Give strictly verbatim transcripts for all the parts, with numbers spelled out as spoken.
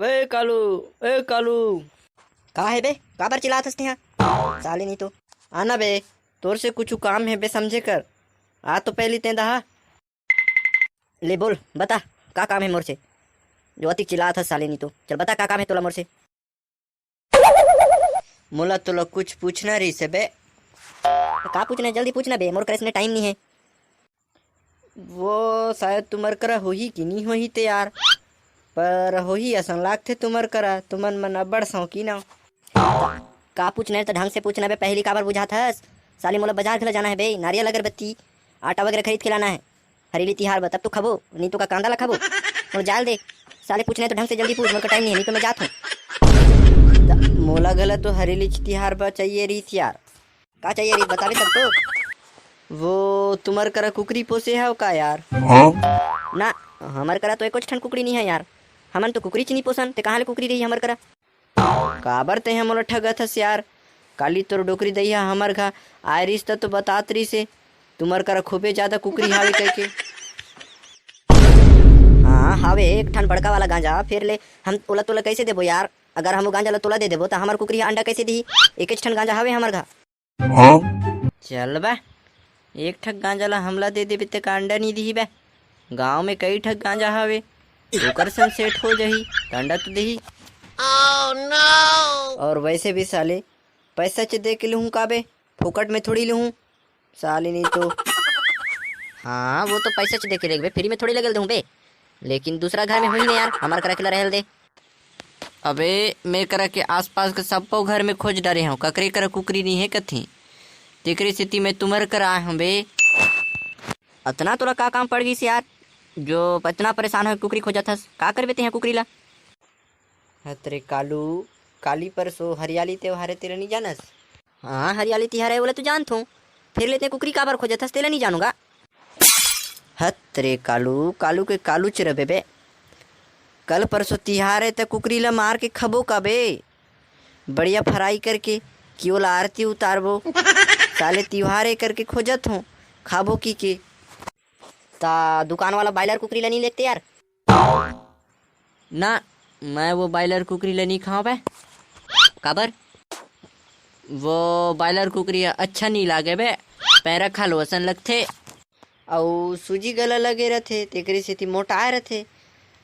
ए कालू, ए कालू। का हे बे? काबर चिल्लात हस तेहा? साले नहीं तो। आना बे, तोर से कुछ काम हे बे, समझे कर। आ तो पहली तें दहा। ले बोल, बता, का काम हे मोर से? जो अतिक चिल्लात हस साले नहीं तो। चल बता, का काम हे तोला मोर से? मोला तोला कुछ पूछना रहिस हे बे। का पूछना हे? जल्दी पूछना बे, मोर करा इसने टाइम नहीं हे। वो शायद तुमर करा होही कि नहीं होही ते यार, पर होही असन लागथे तुमर करा, तुमन मन अब्बड़ शौकीन हो। का पूछना हे त ढंग से पूछना बे, पहली काबर बुझात हस? साले मोला बाजार घला जाना हे बे, नारियल अगरबत्ती, आटा वगैरह खरीद के लाना हे। हरेली तिहार बर, तब तो खाबो, नहीं तो का कांदा ला खाबो? मोर जाल दे। साले पूछना हे तो ढंग से जल्दी पूछ, मोर का टाइम नहीं हे, नहीं तो मैं जात हूँ। त मोला घला तो हरेली तिहार बर चाहिए रहिस यार। का चाहिए रहिस बताबे तब तो। वो तुमर करा कुकरी पोसे हव का यार? हाँ? ना, हमर करा तो एको ठन कुकरी नहीं हे यार। हमन तो कुकरी च नहीं पोसन, ते कहाँ ले कुकरी रही हमर करा? काबर तेंह मोला ठगत हस यार? काली तोर डोकरी दई ह हमर घर आय रिस त तो बतात रिस हे, तुमर करा खूबे जादा कुकरी हावे कहिके। हाँ, हावे एक ठन बड़का वाला गांजा, फेर ले हम ओला तोला कइसे देबो यार? अगर हम ओ गांजा ला तोला दे देबो त हमर कुकरी ह अंडा कइसे दिही? एकेच ठन गांजा हावे हमर घर। हाँ? चल बे, एक ठक गांजा ला हमला दे देबे ते का अंडा नी दिही बे? गांव में कई ठक गांजा हावे, ओकर संग सेट हो जाही त अंडा तो दिही। और वैसे भी साले पैसा च दे के लूहूं का बे, फोकट में थोड़ी लूहूं साले नी तो। हाँ, वो तो पैसा च दे के लेबे, फ्री में थोड़ी लगल दूं बे। लेकिन दूसरा घर में होही ना यार, हमर करा के ला रहल दे। अबे, मेर करा के आसपास के सब्बो घर में खोज डारे हंव, ककरे करा कुकरी नी हे कथें। तेकरे सेती मैं तुम्हर करा आए हंव बे। अतना तोला का काम पड़ गिस यार, जो अतना परेशान होय कुकरी खोजत हस? का करबे तेंह कुकरी ला? हत रे कालू, काली परसों हरियाली त्योहार हे, तेला नी जानस? हाँ, हरियाली तिहार हे, ओला तो जानथों। फेर ले तें कुकरी काबर खोजत हस, तेला नी जानों गा? हत रे कालू, कालू के कालू च रबे बे। कल परसों तिहार हे त कुकरी ला मार के खबो का बे? बढ़िया फ्राई करके कि ओला आरती उतारबो। साले तिहार हे करके खोजत हों, खाबो कहिके। ता दुकान वाला बॉयलर कुकरी ला नी लेते यार? ना, मैं वो बॉयलर कुकरी ला नी खांव बे। काबर? वो बॉयलर कुकरी ह अच्छा नी लागे बे, पैरा खा लो असन लगथे। अउ सूजी गला लगे रथे, तेकरे सेती मोटाए रथे।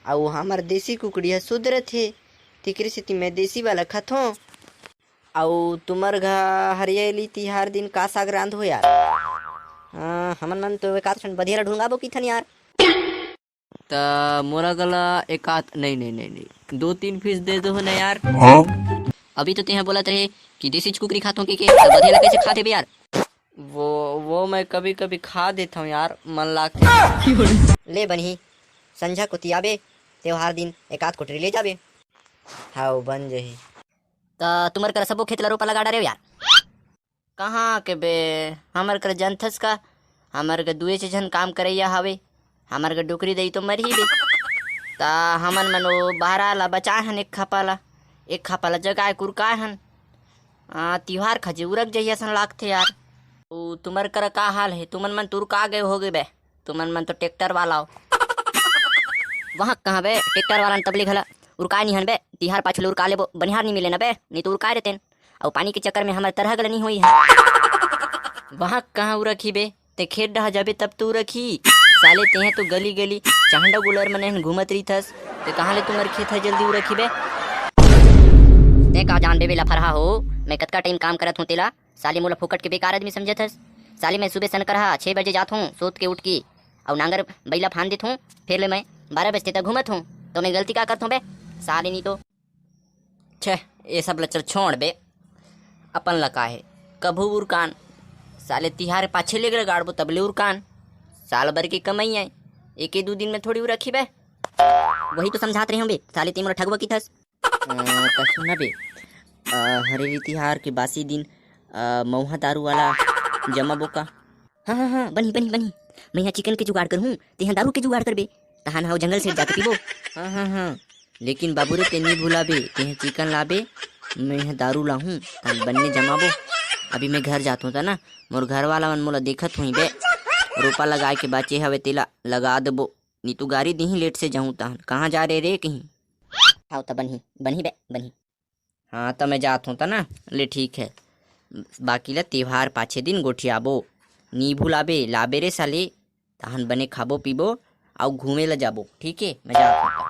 अउ हमर देसी कुकरी ह शुद्ध रथे, तेकरे सेती मैं देसी वाला खाथों। अउ तुम्हर घर हरियाली तिहार दिन का साग रांधहू यार? हाँ, हमन मन तो एकाध ठन बधिया ला ढुंगाबो किथन यार। त मोला गला एकाध, नहीं, नहीं, नहीं, नहीं, दो तीन पीस दे दो ना यार। हाँ? अभी तो तेहा बोलत रहे कि देसी कुकरी खाथों कहिके, त बधिया ला कैसे खा देबे यार? वो, वो मैं कभी-कभी खा देथंव यार, मन लागथे। ले बनही, संझा कोती आबे, त्योहार दिन एकाध कोटरी ले जाबे। हाव, बन जही। त तुम्हर करा सबो खेत ला रोपा लगा डारेव यार? कहाँ के बे, हमर करा जनथस का, हमर के दुए झन काम करइया हावे, हमर के डोकरी दई तो मरही बे। त हमन मन ओ बहरा ला बचाए हन एक खपा ला, एक खपा ला जगाए कुरकाए हन। आ, तिहार खजे उरक जही असन लागथे यार। ओ, तुम्हर करा का हाल हे? तुमन मन तो उरका गए होगे बे। तुमन मन तो ट्रैक्टर वाला हो। वहाँ कहाँ बे, ट्रैक्टर वाला न तबले घला उरकाए नी हन बे। तिहार पाछू ले उरका लेबो, बनिहार नी मिले ना बे, नी तो उरकाए रहतेन। अउ पानी के चक्कर में हमर तरह गला नी होई है। वहाँ कहाँ उरखी बे, ते खेत डहा जाबे तब तो उरखी। साले तेहा तो गली गली चांडा गुलर मन एहन घूमत रहिथस, ते कहाँ ले तुम्हर खेत है जल्दी उरखी बे? ते का जानबे बे लफरहा हो, मैं कतका टाइम काम करत हूँ तेला। साले मोला फोकट के बेकार आदमी समझत हस। साले मैं सुबह सनकरहा छह बजे जात हूँ, सोत के उठ के, अउ नांगर बइला फांद देत हूँ, फेर ले मैं बारह बजते तक घूमत हूँ, तो मैं गलती का करत हूँ बे? साले नी तो। छे, ये सब ला चल छोड़ बे, अपन ला का हे, कभू उरकान, साले तिहार पाछे ले गाड़बो तब ले उरकान, साल भर के कमई आय, एके दू दिन में थोड़ी उरखी बे। वही तो समझात रहे हूँ बे, साले ते मोला ठगबो किथस। अ, त सुन ना बे, अ, हरेली तिहार के बासी दिन, अ, मउहा दारू वाला जमाबो का? हाँ, हाँ, हाँ, बनही, बनही, बनही। मैं यहाँ चिकन के जुगाड़ करहूँ, तेहा दारू के जुगाड़ करबे। तहान हा जंगल से जाके पीबो। हाँ, हाँ, हाँ। लेकिन बाबू रे, ते नी भुलाबे, तेहा चिकन लाबे, मैं यहाँ दारू लाहूँ, तहान बन्ने जमाबो। अभी मैं घर जात हूँ, त ना, मोर घर वाला मन मोला देखत होही बे। रोपा लगाए के बाचे हवे, तेला लगा देबो। नी तू गारी दिही, लेट से जाहूँ तहन। कहाँ जा रे रे कहीं? हाव त बनही, बनही बे, बनही। हाँ, त मैं जात हूँ त ना, ले ठीक है। बाकी ला तिहार पाछे दिन गोठियाबो, नी भुलाबे, लाबे रे साले। तहन बने खाबो पीबो, अउ घूमे ला जाबो, ठीक है? मैं जात हूँ।